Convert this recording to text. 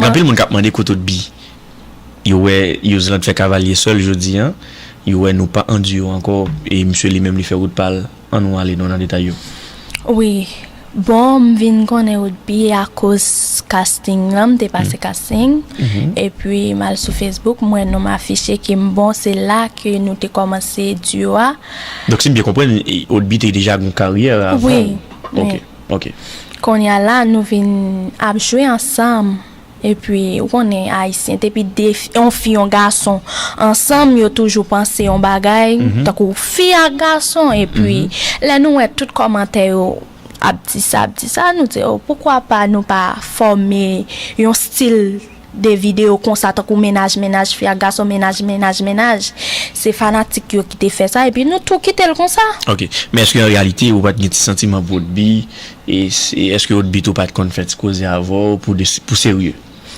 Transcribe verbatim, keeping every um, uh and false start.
Gen anpil moun k ap mande kote Odby. Yo wè Yozland fè Cavallier sèl jodi a. Yo wè nou pa an duo ankò. E misye li menm li fè wout pa l. Ann nou ale non nan detay yo. Wi. Bon, m vin konnen Odby akoz casting lan, m te pase casting. Epi m al sou Facebook, m wè non m afiche ke m bon, se la ke nou te kòmanse duo a. Donk si m byen konprann, Odby te deja gen yon karyè avan. Wi. Ok, ok. Kounye a la, nou vin ap jwe ansanm. Epi, ou konnen, Ayisyen, depi de fi, yon fi, yon gason, ansanm, yo toujou panse yon bagay, tankou fi ak gason. Epi, lè nou wè tout kòmantè yo ap di sa, ap di sa, nou di, oh, poukwa pa nou pa fòme yon stil de videyo konsa, tankou mennaj, mennaj, fi ak gason, mennaj, mennaj, mennaj. Se fanatik yo ki te fè sa, epi nou tou kite l konsa. Ok. Men èske an reyalite, ou pa t gen ti santiman pou Odby? E, e èske Odby tou pa t konn fè ti koze avè w pou, de, pou serye?